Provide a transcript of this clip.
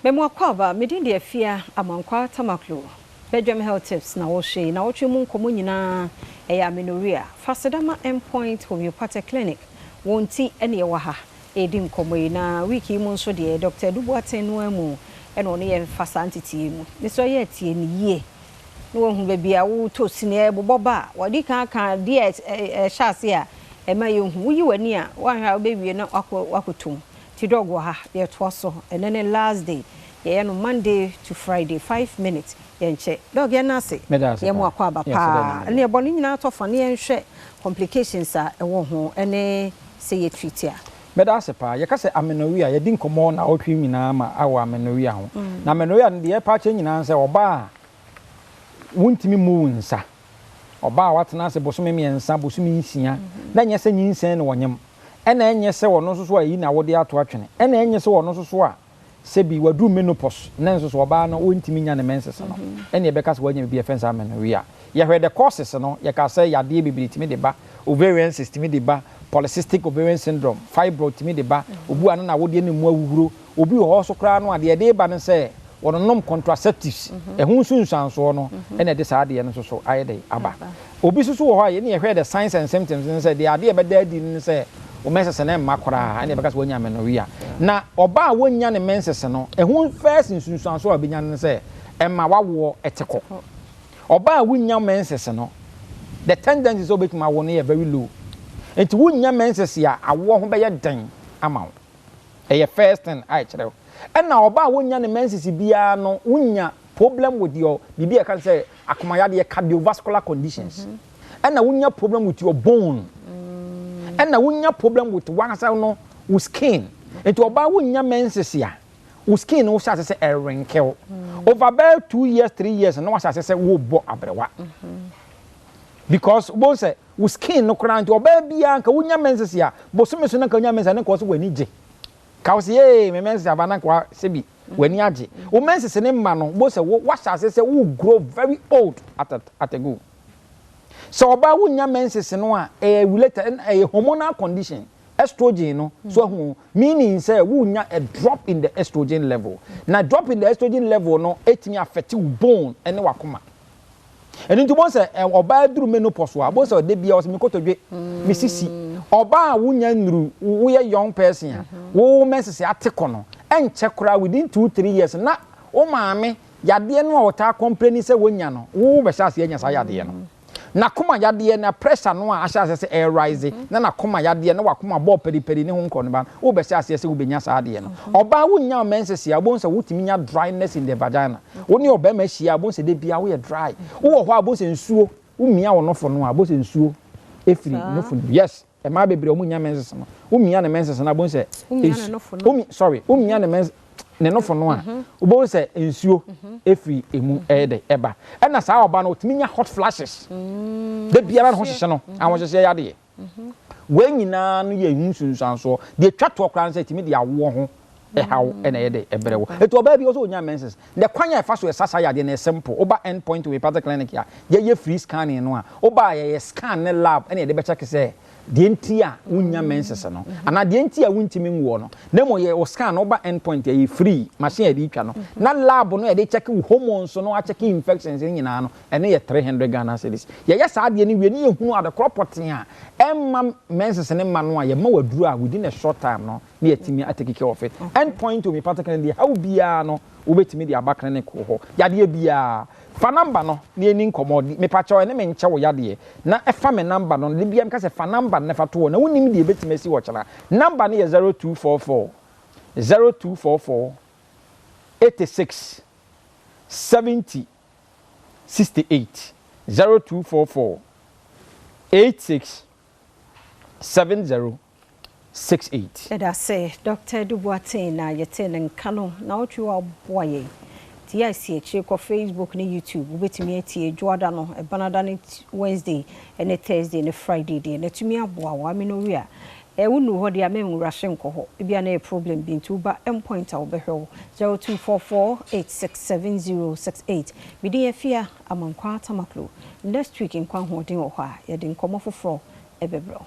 Mema akwaaba, me din de Afia Amankwa Tamaklo. Bedwam Health Tips na wɔhwɛ yi na wɔtwe mu nkɔmmɔ nyinaa ɛyɛ amenorrhea. Fa Sedama Endpoint Homeopathic Clinic wɔn ti ne ɛwɔ ha ɛredi nkɔmmɔ yi na week yi mu nso deɛ Dr. Adu Boateng no ara mu ɛna ɔne yɛn fa saa nteteɛ yi mu. Mesrɛ yɛ atie no yie na wahu baabi a wotɔ sini ɛbobɔ ba a wɔde kan aka adeɛ a ɛhyɛ ase a ɛma yɛhu. Woyi w'ani a woanhwɛ a wobɛwie na wakɔ wakɔtɔ mu. Nti Doc wɔ ha yɛtoa so ɛnɛ ne last day yɛyɛ no Monday to Friday 5 minutes yɛnkyɛ. Doc, yɛn ase. Meda ase. Yɛn mu paa. akɔ aba Yɛ sɛ dɛ paa na ɛne meda. ɛbɔ ne nyinaa tɔ fa ne yɛnhwɛ complications a ɛwɔ ho ɛne sɛ yɛ treat a. Meda ase paa. Yɛka sɛ amenorrhea, yɛdi nkɔmmɔ na ɔtwe nyinaa ma awɔ amenorrhea ho. Na amenorrhea no deɛ ɛpa kyerɛ nyinaa sɛ ɔbaa a wontumi mmu wo nsa, ɔbaa a watena ase bosome 3, bosome 6 na ɛnyɛ sɛ nyinsɛn na wɔnyam, ɛna ɛnyɛ sɛ ɔno nso so a ɛyi na wɔde ato atwene, ɛna ɛnyɛ sɛ ɔno nso so a sɛbi waduru menopause na nso so ɔbaa no wɔntumi nya ne menses no, ɛna yɛbɛka sɛ wanya biribi a yɛfrɛ no sɛ amenorrhea. Yɛhwɛ the causes no, yɛka sɛ yadeɛ bebree tumi de ba. Ovarian cyst tumi de ba, polycystic ovarian syndrome, fibroid tumi de ba, obi a no na awodeɛ no mu ahuhuro, obi wɔ hɔ so koraa no adeɛ yɛde ba no sɛ wɔnonom contraceptives, ɛho nsunsuansoɔ no ɛna ɛde saa adeɛ no nso so ayɛ de aba. Obi nso so wɔ hɔ a yɛne yɛhwɛ the signs and symptoms no sɛ deɛ adeɛ ɛbɛda adi no sɛ wo menses no mma koraa, ɛna yɛbɛka sɛ wanya amenorrhea. Na ɔbaa a wonya ne menses no, ɛho first nsunsuansoɔ a wobɛnya no sɛ ɛma wawoɔ ɛte kɔ. Ɔbaa a wonya menses no, the tendency sɛ wobɛtumi awo no yɛ very low. Nti wonya menses a, awoɔ ho bɛyɛ den ama wo. Ɛyɛ first thing a ɛkyerɛ wo. Ɛna ɔbaa a wonya ne menses biara no, wonya problem with your biribi a yɛka sɛ akomayadeɛ, cardiovascular conditions, ɛna wonya problem with your bone, ɛna wonya problem with wankasa no wo skin. Nti ɔbaa wonya menses a, wo skin no hyɛ ase sɛ ɛwrinkle. Over bɛɛ 2 years, 3 years na wahyɛ ase sɛ wobɔ abrɛwa because wobɛhu sɛ wo skin no koraa. Nti ɔbaa biara nka wonya menses a, bosome so na nka wonya menses a, na nka wɔ sɛ w'ani gye ka wo sɛ yee, me menses aba, na nka wa sɛbi w'ani agye. Wo menses ne mma no, wobɛhu sɛ wo wahyɛ ase sɛ wo grow very old at a go. Sɛ ɔbaa wonya menses no a, ɛyɛ related, ɛyɛ hormonal condition, estrogen no so ahu, meaning sɛ wonya a drop in the estrogen level, na drop in the estrogen level no etumi affect wo bone ɛne wakoma. Ɛno nti wɔn sɛ ɔbaa duru menopause a, wɔn sɛ ɔde bia ɔsɛ mekotodwe, mesisi. Ɔbaa a wonya nnuru, woyɛ young person a wo menses ate kɔ no, ɛnkyɛ koraa, within 2, 3 years na wo maame yadeɛ no a ɔtaa complain sɛ wonya no, wo bɛhyɛ aseɛ anya saa yadeɛ no. Na koma yadeɛ na pressure no a ahyɛ aseɛ sɛ ɛrise na nakoma yadeɛ na wakoma bɔɔ periperi ne ho nkɔ ne ba no, wobɛhyɛ aseɛ sɛ wobɛnya saa adeɛ no. Ɔbaa wonya menses a, wobɛhu sɛ wotumi nya dryness in the vagina. Wo ne ɔbɛrima ahyia a, wobɛhu sɛ de bia woyɛ dry. Wowɔ hɔ a, wobɛhu sɛ nsuo womia wo nofo no a, wobɛhu sɛ nsuo ɛfiri nofo no. Yes, mmaa bebree a wɔn nya menses no, womia ne menses no a, wobɛhu sɛ Womia ne nofo no. Womi, sorry, womia ne mens ne nofo no a, wobɛhu sɛ nsuo ɛfiri emu ɛyɛ dɛ ɛba. Ɛna saa ɔba no otumi nya hot flashes de biara ne ho hyehyɛ no, ahohyehyɛ yadeɛ. Wei nyinaa no yɛ ehu nsunsuansoɔ. Deɛ twa toɔ koraa no sɛ ɛtumi de awoɔ ho ɛhaw ɛna ɛyɛ dɛ ɛbrɛ wo. Etu ɔbaa bi ɔsɛ onya menses, na kwan a ɛfa so ɛsa saa yadeɛ no yɛ simple. Woba End Point Homeopathic Clinic a yɛyɛ free scanning no a, woba a yɛyɛ scan ne lab, ɛna yɛde bɛkyɛ sɛ deɛ nti a wonya menses no anaa deɛ nti a wontumi nwoɔ no. Na mmom yɛ wɔ scan no, woba End Point, yɛyɛ free machine a yɛde twa no, na lab no yɛde check wo hormones no, acheck infections no nyinaa no, ɛno yɛ 300 Ghana cedis. Yɛyɛ saa adeɛ no wie ne yɛhunu adekorɔ pɔtee a ɛmma menses ne ma no a, yɛma waduru a, within a short time no ne yɛtumi atake care of it. End Point Homeopathic Clinic deɛ, haw biara no wobɛtumi de aba clinic wɔ hɔ. Yadeɛ biara, fa number no na yɛni nkɔmmɔ. Mepakyɛw, ɛne me nkyɛ wo yadeɛ na ɛfa me number no de bia meka sɛ fa number no na fa to hɔ na wonim deɛ ɛbɛtumi asi wɔ kyena. Number no yɛ 0244 0244 86 70 68, 0244 86 70 68. Ɛda sɛ Dr. Edu Boateng na yɛte ne nka no na wotwe wɔ aboa yɛn. Nti yɛ asi akyire kɔ Facebook ne YouTube, wobɛtumi atie Dwoada no, Ɛbanada ne Wednesday ne Thursday ne Friday deɛ na atumi aboa wo. Amenorrhea ɛ wonu hɔ deɛ a, mɛnwura hye nkɔ hɔ, ebia na ɛyɛ problem bi nti woba Endpoint a, wobɛhwɛ wo. 0244 867068. Mede Afia Amankwa Tamaklo. Next week, nkwa ahoɔden wɔ hɔ a, yɛde nkɔmmɔ foforɔ ɛbɛbrɛ wo.